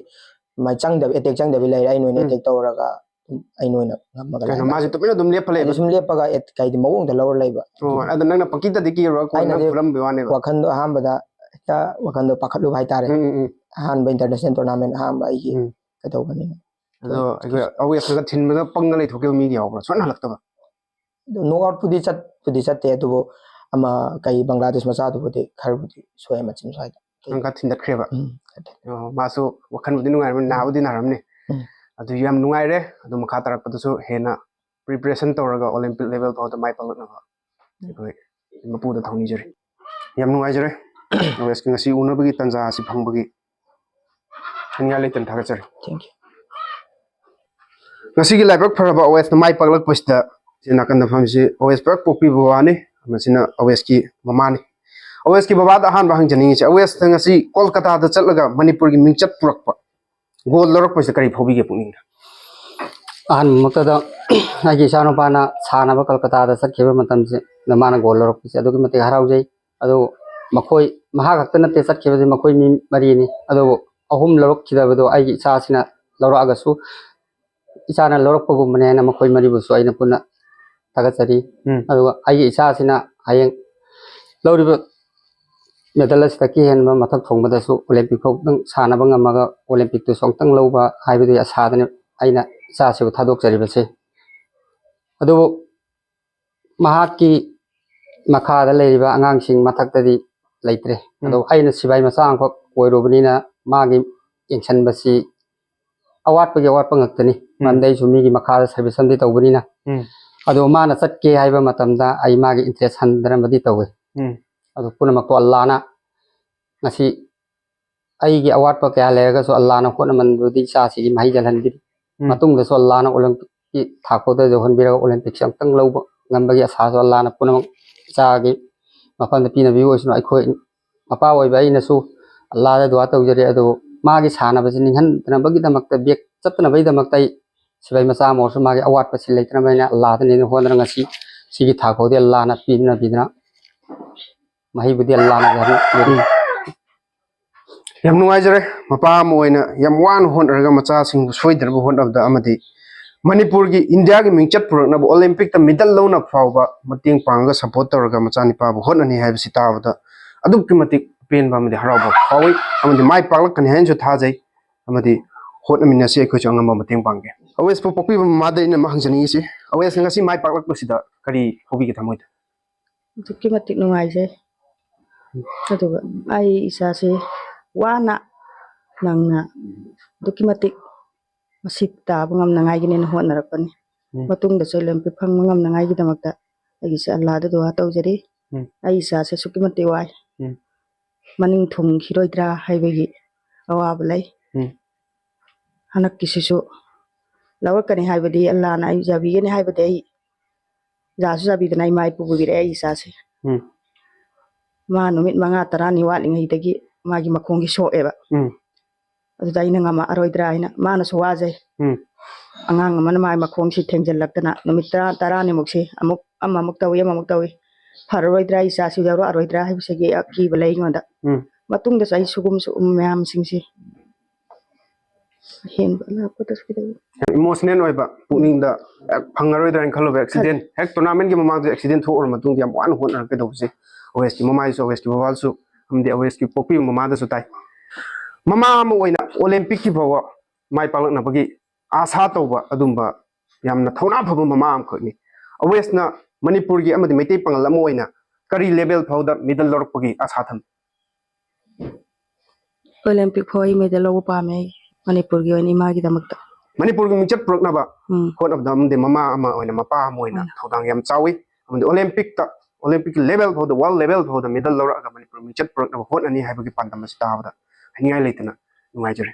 ꯃꯥꯏ ꯆꯪꯗꯕꯤ, ꯑꯦꯇꯦꯛ ꯆꯪꯗꯕꯤ ꯂꯩꯔꯦ, ꯑꯩꯅ ꯑꯣꯏꯅ ꯎꯝ꯫ ꯑꯦꯇꯦꯛ ꯇꯧꯔꯒ ꯑꯗꯨꯝ ꯑꯩꯅ ꯑꯣꯏꯅ ꯉꯝꯃꯒ ꯀꯩꯅꯣ, ꯂꯥꯛꯑꯦ꯫ ꯃꯥꯁꯦ ꯇꯨꯃꯤꯟꯅ ꯑꯗꯨꯝ ꯂꯦꯞꯄ ꯍꯥꯏꯗꯤ ꯂꯩꯕ? ꯁꯨꯝ ꯂꯦꯞꯄꯒ ꯑꯦꯠ-, ꯀꯩꯗꯤ ꯃꯑꯣꯡꯗ ꯂꯧꯔ ꯂꯩꯕ꯫ ꯑꯣ, ꯑꯗꯣ ꯅꯪꯅ ꯄꯪꯀꯤꯗꯗꯤ ꯀꯤꯔꯨꯔ ꯀꯣꯟꯅ ꯑꯩꯅꯗꯤ ꯐꯨꯔꯝꯕꯩ ꯋꯥꯅꯦꯕ? ꯋꯥꯈꯟꯗꯣ ꯑꯍꯥꯟꯕꯗ ꯍꯦꯛꯇ ꯋꯥꯈꯟꯗꯣ ꯄꯥꯈꯠꯂꯨꯕ ꯍꯥꯏꯇꯥꯔꯦ꯫ ꯎꯝ, ꯎꯝ, ꯎꯝ꯫ ꯑꯍꯥꯟꯕ ꯏꯟꯇꯔꯅꯦꯁꯅꯦꯜ ꯇꯣꯔꯅꯥꯃꯦꯟ ꯑꯍꯥꯟꯕ ꯑꯩꯒꯤ ꯎꯝ꯫ ꯀꯩꯗꯧꯕꯅꯤꯅ꯫ ꯑꯗꯣ ꯑꯩꯈꯣꯏ ꯑꯋꯦꯁꯇꯒ ꯊꯤꯟꯕꯗ ꯄꯪꯒ ꯂꯩꯊꯣꯛꯈꯤꯕ ꯃꯤꯗꯤ ꯌꯥꯎꯕ꯭ꯔꯥ? ꯁꯨꯡꯍꯟ ꯍꯜꯂꯛꯇꯕ? ꯑꯗꯣ ꯅꯣꯛ ꯑꯥꯎꯠꯄꯨꯗꯤ ꯆꯠꯄꯨꯗꯤ ꯆꯠꯇꯦ, ꯑꯗꯨꯕꯨ ꯑꯃ ꯀꯩ ꯕꯪꯒ꯭ꯂꯥꯗꯦꯁ ꯃꯆꯥꯗꯨꯕꯨꯗꯤ ꯈꯔꯕꯨꯗꯤ ꯁꯣꯛꯑꯦ ꯃꯆꯤꯟ ꯁ꯭ꯋꯥꯏꯗ꯫ ꯅꯪ ꯈꯔ ꯊꯤꯟꯗꯠꯈ꯭ꯔꯦꯕ? ꯎꯝ, ꯈꯔ ꯊꯤꯟ-, ꯑꯣ, ꯃꯥꯁꯨ ꯋꯥꯈꯜꯕꯨꯗꯤ ꯅꯨꯡꯉꯥꯏꯔꯝꯅꯤ, ꯅꯥꯕꯨꯗꯤ ꯅꯥꯔꯝꯅꯤ꯫ ꯎꯝ꯫ ꯑꯗꯨ ꯌꯥꯝ ꯅꯨꯡꯉꯥꯏꯔꯦ꯫ ꯑꯗꯨ ꯃꯈꯥ ꯇꯥꯔꯛꯄꯗꯁꯨ ꯍꯦꯟꯅ preparation ꯇꯧꯔꯒ Olympic level ꯐꯥꯎꯗ ꯃꯥꯏ ꯄꯥꯛꯂꯛꯅꯕ ꯑꯩꯈꯣꯏ ꯃꯄꯨꯗ ꯊꯧꯅꯤꯖꯔꯤ꯫ ꯌꯥꯝ ꯅꯨꯡꯉꯥꯏꯖꯔꯦ꯫ ꯑꯋꯦꯁꯀ ꯉꯁꯤ ꯎꯅꯕꯒꯤ ꯇꯥꯟꯖꯥ ꯑꯁꯤ ꯐꯪꯕꯒꯤ ꯍꯥꯏꯅꯤꯡꯉꯥꯏ ꯂꯩꯇꯅ ꯊꯥꯒꯠꯆꯔꯤ꯫ Thank you. ꯉꯁꯤꯒꯤ ꯂꯥꯏꯕꯛ ꯐꯔꯕ ꯑꯋꯦꯁꯅ ꯃꯥꯏ ꯄꯥꯛꯂꯛꯄꯁꯤꯗ ꯁꯤ ꯅꯥꯀꯟꯗ ꯐꯝꯃꯤꯁꯤ ꯑꯋꯦꯁ ꯄꯨꯔꯛ ꯄꯣꯛꯄꯤꯕ ꯕꯕꯥꯅꯤ, ꯃꯁꯤꯅ ꯑꯋꯦꯁꯀꯤ ꯃꯃꯥꯅꯤ꯫ ꯑꯋꯦꯁꯀꯤ ꯕꯕꯥꯗ ꯑꯍꯥꯟꯕ ꯍꯪꯖꯅꯤꯡꯉꯤꯁꯦ, ꯑꯋꯦꯁꯇ ꯉꯁꯤ ꯀꯣꯜꯀꯇꯥꯗ ꯆꯠꯂꯒ ꯃꯅꯤꯄꯨꯔꯒꯤ ꯃꯤꯡꯆꯠ ꯄꯨꯔꯛꯄ, ꯒꯣꯜ ꯂꯧꯔꯛꯄꯁꯤꯗ ꯀꯔꯤ ꯐꯥꯎꯕꯤꯒꯦ ꯄꯨꯛꯅꯤꯡꯗ? ꯑꯍꯥꯟꯕꯃꯛꯇꯗ ꯑꯩꯒꯤ ꯏꯆꯥꯅꯨꯄꯥꯅ ꯁꯥꯟꯅꯕ ꯀꯜꯀꯇꯥꯗ ꯆꯠꯈꯤꯕ ꯃꯇꯝꯁꯤꯗ ꯃꯥꯅ ꯒꯣꯜ ꯂꯧꯔꯛꯄꯁꯦ ꯑꯗꯨꯛꯀꯤ ꯃꯇꯤꯛ ꯍꯔꯥꯎꯖꯩ꯫ ꯑꯗꯨ ꯃꯈꯣꯏ, ꯃꯍꯥꯛ ꯈꯛꯇ ꯅꯠꯇꯦ ꯆꯠꯈꯤꯕꯁꯦ, ꯃꯈꯣꯏ ꯃꯤ ꯃꯔꯤꯅꯤ꯫ ꯑꯗꯨꯕꯨ ꯑꯍꯨꯝ ꯂꯧꯔꯛꯈꯤꯗꯕꯗꯣ ꯑꯩꯒꯤ ꯏꯆꯥꯁꯤꯅ ꯂꯧꯔꯛꯑꯒꯁꯨ ꯏꯆꯥꯅ ꯂꯧꯔꯛꯄꯒꯨꯝꯕꯅꯦ ꯍꯥꯏꯅ ꯃꯈꯣꯏ ꯃꯔꯤꯕꯨꯁꯨ ꯑꯩꯅ ꯄꯨꯟꯅ ꯊꯥꯒꯠꯆꯔꯤ꯫ ꯎꯝ꯫ ꯑꯗꯨꯒ ꯑꯩꯒꯤ ꯏꯆꯥꯁꯤꯅ ꯍꯌꯦꯡ ꯂꯧꯔꯤꯕ medal ꯑꯁꯤꯗꯒꯤ ꯍꯦꯟꯕ ꯃꯊꯛ ꯊꯣꯡꯕꯗꯁꯨ Olympic ꯐꯥꯎꯗꯪ ꯁꯥꯟꯅꯕ ꯉꯝꯃꯒ Olympic ꯇꯨꯁꯨ ꯑꯃꯨꯛꯇꯪ ꯂꯧꯕ ꯍꯥꯏꯕꯗꯨꯒꯤ ꯑꯁꯥꯗꯅꯤ ꯑꯩꯅ ꯏꯆꯥꯁꯤꯕꯨ ꯊꯥꯗꯣꯛꯆꯔꯤꯕꯁꯦ꯫ ꯑꯗꯨꯕꯨ ꯃꯍꯥꯛꯀꯤ ꯃꯈꯥꯗ ꯂꯩꯔꯤꯕ ꯑꯉꯥꯡꯁꯤꯡ ꯃꯊꯛꯇꯗꯤ ꯂꯩꯇ꯭ꯔꯦ꯫ ꯎꯝ꯫ ꯑꯗꯣ ꯑꯩꯅ ꯁꯤꯐꯥꯏ ꯃꯆꯥ ꯑꯃꯈꯛ ꯑꯣꯏꯔꯨꯕꯅꯤꯅ ꯃꯥꯒꯤ ꯌꯦꯡꯁꯤꯟꯕꯁꯤ ꯑꯋꯥꯠꯄꯒꯤ ꯑꯋꯥꯠꯄ ꯉꯥꯛꯇꯅꯤ꯫ ꯃꯔꯝꯗꯤ ꯑꯩꯁꯨ ꯃꯤꯒꯤ ꯃꯈꯥꯗ service ꯑꯃꯗꯤ ꯇꯧꯕꯅꯤꯅ꯫ ꯎꯝ꯫ ꯑꯗꯣ ꯃꯥꯅ ꯆꯠꯀꯦ ꯍꯥꯏꯕ ꯃꯇꯝꯗ ꯑꯩ ꯃꯥꯒꯤ interest ꯍꯟꯗꯅꯕꯗꯤ ꯇꯧꯋꯤ꯫ ꯎꯝ꯫ ꯑꯗꯨ ꯄꯨꯝꯅꯃꯛꯇꯣ ꯑꯜꯂꯥꯅ ꯉꯁꯤ ꯑꯩꯒꯤ ꯑꯋꯥꯠꯄ ꯀꯌꯥ ꯂꯩꯔꯒꯁꯨ ꯑꯜꯂꯥꯅ ꯍꯣꯠꯅꯃꯟꯕꯗꯨꯗꯤ ꯏꯆꯥꯁꯤꯒꯤ ꯃꯍꯩ ꯆꯜꯍꯟꯕꯤꯔꯤ꯫ ꯎꯝ꯫ ꯃꯇꯨꯡꯗꯁꯨ ꯑꯜꯂꯥꯅ Olympic ꯀꯤ ꯊꯥꯛ ꯐꯥꯎꯗ ꯌꯧꯍꯟꯕꯤꯔꯒ Olympic ꯁꯦ ꯑꯃꯨꯛꯇꯪ ꯂꯧꯕ ꯉꯝꯕꯒꯤ ꯑꯁꯥꯁꯨ ꯑꯜꯂꯥꯅ ꯄꯨꯝꯅꯃꯛ ꯏꯆꯥꯒꯤ ꯃꯐꯝꯗ ꯄꯤꯅꯕꯤꯌꯨ ꯑꯣꯏꯁꯅꯨ꯫ ꯑꯩꯈꯣꯏ ꯃꯄꯥ ꯑꯣꯏꯕ ꯑꯩꯅꯁꯨ ꯑꯜꯂꯥꯗ ꯗꯨꯋꯥ ꯇꯧꯖꯔꯤ꯫ ꯑꯗꯨꯕꯨ ꯃꯥꯒꯤ ꯁꯥꯟꯅꯕꯁꯤ ꯅꯤꯡꯍꯟꯗꯅꯕꯒꯤꯗꯃꯛꯇ, back ꯆꯠꯇꯅꯕꯒꯤꯗꯃꯛꯇ ꯑꯩ ꯁꯤꯐꯥꯏ ꯃꯆꯥ ꯑꯃ ꯑꯣꯏꯔꯁꯨ ꯃꯥꯒꯤ ꯑꯋꯥꯠꯄꯁꯤ ꯂꯩꯇꯅꯕ ꯑꯩꯅ ꯑꯜꯂꯥꯗ ꯅꯤꯡꯅ ꯍꯣꯠꯅꯔꯒ ꯉꯁꯤ ꯁꯤꯒꯤ ꯊꯥꯛ ꯐꯥꯎꯗꯤ ꯑꯜꯂꯥꯅ ꯄꯤꯗꯨꯅ ꯄꯤꯗꯨꯅ ꯃꯍꯩꯕꯨꯗꯤ ꯑꯜꯂꯥꯅ ꯌꯥꯍꯟꯕꯤꯔꯤ꯫ ꯌꯥꯝ ꯅꯨꯡꯉꯥꯏꯖꯔꯦ꯫ ꯃꯄꯥ ꯑꯃ ꯑꯣꯏꯅ ꯌꯥꯝ ꯋꯥꯅ ꯍꯣꯠꯅꯔꯒ ꯃꯆꯥꯁꯤꯡꯕꯨ ꯁꯣꯏꯗꯅꯕ ꯍꯣꯠꯅꯕꯗ ꯑꯃꯗꯤ ꯃꯅꯤꯄꯨꯔꯒꯤ, ꯏꯟꯗꯤꯌꯥꯒꯤ ꯃꯤꯡꯆꯠ ꯄꯨꯔꯛꯅꯕ Olympic ꯇ medal ꯂꯧꯅꯕ ꯐꯥꯎꯕ ꯃꯇꯦꯡ ꯄꯥꯡꯉꯒ support ꯇꯧꯔꯒ ꯃꯆꯥꯅꯤꯄꯥꯕꯨ ꯍꯣꯠꯅꯅꯤ ꯍꯥꯏꯕꯁꯤ ꯇꯥꯕꯗ ꯑꯗꯨꯛꯀꯤ ꯃꯇꯤꯛ ꯑꯄꯦꯟꯕ ꯑꯃꯗꯤ ꯍꯔꯥꯎꯕ ꯐꯥꯎꯏ, ꯑꯃꯗꯤ ꯃꯥꯏ ꯄꯥꯛꯂꯛꯀꯅꯤ ꯍꯥꯏꯅꯁꯨ ꯊꯥꯖꯩ꯫ ꯑꯃꯗꯤ ꯍꯣꯠꯅꯃꯤꯟꯅꯁꯤ, ꯑꯩꯈꯣꯏꯁꯨ ꯑꯉꯝꯕ ꯃꯇꯦꯡ ꯄꯥꯡꯒꯦ꯫ ꯑꯋꯦꯁꯄꯨ ꯄꯣꯛꯄꯤꯕ ꯃꯃꯥꯗ ꯑꯩꯅ ꯑꯃ ꯍꯪꯖꯅꯤꯡꯉꯤꯁꯤ, ꯑꯋꯦꯁꯅ ꯉꯁꯤ ꯃꯥꯏ ꯄꯥꯛꯂꯛꯄꯁꯤꯗ ꯀꯔꯤ ꯐꯥꯎꯕꯤꯒꯦ ꯊꯃꯣꯏꯗ? ꯑꯗꯨꯛꯀꯤ ꯃꯇꯤꯛ ꯅꯨꯡꯉꯥꯏꯖꯩ꯫ ꯑꯗꯨꯒ ꯑꯩ ꯏꯆꯥꯁꯤ ꯋꯥꯅ ꯅꯪꯅ ꯑꯗꯨꯛꯀꯤ ꯃꯇꯤꯛ ꯃꯁꯤ ꯇꯥꯕ ꯉꯝꯅꯉꯥꯏꯒꯤꯅꯦꯅ ꯍꯣꯠꯅꯔꯛꯄꯅꯤ꯫ ꯎꯝ꯫ ꯃꯇꯨꯡꯗꯁꯨ ꯑꯣꯂꯦꯝꯄꯤꯛ ꯐꯪꯕ ꯉꯝꯅꯉꯥꯏꯒꯤꯗꯃꯛꯇ ꯑꯩꯒꯤꯁꯦ ꯑꯜꯂꯥꯗ ꯗꯨꯋꯥ ꯇꯧꯖꯔꯤ꯫ ꯎꯝ꯫ ꯑꯩ ꯏꯆꯥꯁꯦ ꯑꯁꯨꯛꯀꯤ ꯃꯇꯤꯛ ꯋꯥꯏ꯫ ꯎꯝ꯫ ꯃꯅꯤꯡ ꯊꯨꯡꯈꯤꯔꯣꯏꯗ꯭ꯔꯥ ꯍꯥꯏꯕꯒꯤ ꯑꯋꯥꯕ ꯂꯩ꯫ ꯎꯝ꯫ ꯍꯟꯗꯛꯀꯤꯁꯤꯁꯨ ꯂꯧꯔꯛꯀꯅꯤ ꯍꯥꯏꯕꯗꯤ, ꯑꯜꯂꯥꯅ ꯑꯩ ꯌꯥꯕꯤꯒꯅꯤ ꯍꯥꯏꯕꯗꯤ ꯑꯩ ꯌꯥꯁꯨ ꯌꯥꯕꯤꯗꯅ ꯏꯃꯥ ꯏꯄꯨ ꯄꯨꯕꯤꯔꯛꯑꯦ ꯑꯩ ꯏꯆꯥꯁꯦ꯫ ꯎꯝ꯫ ꯃꯥ ꯅꯨꯃꯤꯠ ꯃꯉꯥ ꯇꯔꯥꯅꯤ ꯋꯥꯠꯂꯤꯉꯩꯗꯒꯤ ꯃꯥꯒꯤ ꯃꯈꯣꯡꯁꯤ ꯁꯣꯛꯑꯦꯕ꯫ ꯎꯝ꯫ ꯑꯗꯨꯗ ꯑꯩꯅ ꯉꯝꯃꯛꯑꯔꯣꯏꯗ꯭ꯔꯥ ꯍꯥꯏꯅ, ꯃꯥꯅꯁꯨ ꯋꯥꯖꯩ꯫ ꯎꯝ꯫ ꯑꯉꯥꯡ ꯑꯃꯅ ꯃꯥꯒꯤ ꯃꯈꯣꯡꯁꯤ ꯊꯦꯡꯖꯤꯜꯂꯛꯇꯅ ꯅꯨꯃꯤꯠ ꯇꯔꯥ, ꯇꯔꯥꯅꯤꯃꯨꯛꯁꯤ ꯑꯃꯨꯛ ꯑꯃꯃꯨꯛ ꯇꯧꯏ, ꯑꯃꯃꯨꯛ ꯇꯧꯏ, ꯐꯔꯔꯣꯏꯗ꯭ꯔꯥ, ꯑꯩ ꯏꯆꯥꯁꯤ ꯌꯥꯎꯔꯛꯑꯔꯣꯏꯗ꯭ꯔꯥ ꯍꯥꯏꯕꯁꯤꯒꯤ ꯑꯀꯤꯕ ꯂꯩ ꯑꯩꯉꯣꯟꯗ꯫ ꯎꯝ꯫ ꯃꯇꯨꯡꯗꯁꯨ ꯑꯩ ꯁꯤꯒꯨꯝꯕ ꯃꯌꯥꯝꯁꯤꯡꯁꯤ ꯑꯍꯦꯟꯕ ꯂꯥꯛꯄꯗꯁꯨ ꯀꯩꯗꯧꯏ? ꯌꯥꯝ ꯏꯃꯣꯁꯅꯦꯜ ꯑꯣꯏꯕ, ꯄꯨꯛꯅꯤꯡꯗ ꯍꯦꯛ ꯐꯪꯉꯔꯣꯏꯗ꯭ꯔꯥ ꯍꯥꯏꯅ ꯈꯜꯂꯨꯕ ꯑꯦꯛꯁꯤꯗꯦꯟ꯫ ꯍꯦꯛ ꯇꯣꯔꯅꯥꯃꯦꯟꯒꯤ ꯃꯃꯥꯡꯗ ꯑꯦꯛꯁꯤꯗꯦꯟ ꯊꯣꯛꯎꯔ ꯃꯇꯨꯡꯗ ꯌꯥꯝ ꯋꯥꯅ ꯍꯣꯠꯅꯔꯛꯀꯗꯧꯕꯁꯦ ꯑꯋꯦꯁꯀꯤ ꯃꯃꯥꯁꯨ, ꯑꯋꯦꯁꯀꯤ ꯕꯕꯥꯁꯨ, ꯑꯃꯗꯤ ꯑꯋꯦꯁꯀꯤ ꯄꯣꯛꯄꯤꯕ ꯃꯃꯥꯗꯁꯨ ꯇꯥꯏ꯫ ꯃꯃꯥ ꯑꯃ ꯑꯣꯏꯅ ꯑꯣꯂꯦꯝꯄꯤꯛꯀꯤ ꯐꯥꯎꯕ ꯃꯥꯏ ꯄꯥꯛꯂꯛꯅꯕꯒꯤ ꯑꯥꯁꯥ ꯇꯧꯕ ꯑꯗꯨꯝꯕ ꯌꯥꯝꯅ ꯊꯧꯅꯥ ꯐꯕ ꯃꯃꯥ ꯑꯃꯈꯛꯅꯤ꯫ ꯑꯋꯦꯁꯅ ꯃꯅꯤꯄꯨꯔꯒꯤ ꯑꯃꯗꯤ ꯃꯩꯇꯩ ꯄꯥꯉꯜ ꯑꯃ ꯑꯣꯏꯅ ꯀꯔꯤ ꯂꯦꯚꯦꯜ ꯐꯥꯎꯗ ꯃꯦꯗꯜ ꯂꯧꯔꯛꯄꯒꯤ ꯑꯥꯁꯥ ꯊꯝꯃꯤ? ꯑꯣꯂꯦꯝꯄꯤꯛ ꯐꯥꯎ ꯑꯩ ꯃꯦꯗꯜ ꯂꯧꯕ ꯄꯥꯝꯃꯦ ꯑꯩ, ꯃꯅꯤꯄꯨꯔꯒꯤ ꯑꯣꯏꯅ ꯏꯃꯥꯒꯤꯗꯃꯛꯇ꯫ ꯃꯅꯤꯄꯨꯔꯒꯤ ꯃꯤꯡꯆꯠ ꯄꯨꯔꯛꯅꯕ ꯎꯝ꯫ ꯍꯣꯠꯅꯕꯗ ꯑꯃꯗꯤ ꯃꯃꯥ ꯑꯃ ꯑꯣꯏꯅ, ꯃꯄꯥ ꯑꯃ ꯑꯣꯏꯅ ꯎꯝ꯫ ꯊꯧꯗꯥꯡ ꯌꯥꯝ ꯆꯥꯎꯏ꯫ ꯑꯃꯗꯤ ꯑꯣꯂꯦꯝꯄꯤꯛꯇ, ꯑꯣꯂꯦꯝꯄꯤꯛꯀꯤ ꯂꯦꯚꯦꯜ ꯐꯥꯎꯗ, ꯋꯥꯔꯜ ꯂꯦꯚꯦꯜ ꯐꯥꯎꯗ ꯃꯦꯗꯜ ꯂꯧꯔꯛꯑꯒ ꯃꯅꯤꯄꯨꯔ ꯃꯤꯡꯆꯠ ꯄꯨꯔꯛꯅꯕ ꯍꯣꯠꯅꯅꯤ ꯍꯥꯏꯕꯒꯤ ꯄꯥꯟꯗꯝ ꯑꯁꯤ ꯇꯥꯕꯗ ꯍꯥꯏꯅꯤꯡꯉꯥꯏ ꯂꯩꯇꯅ ꯅꯨꯡꯉꯥꯏꯖꯔꯦ꯫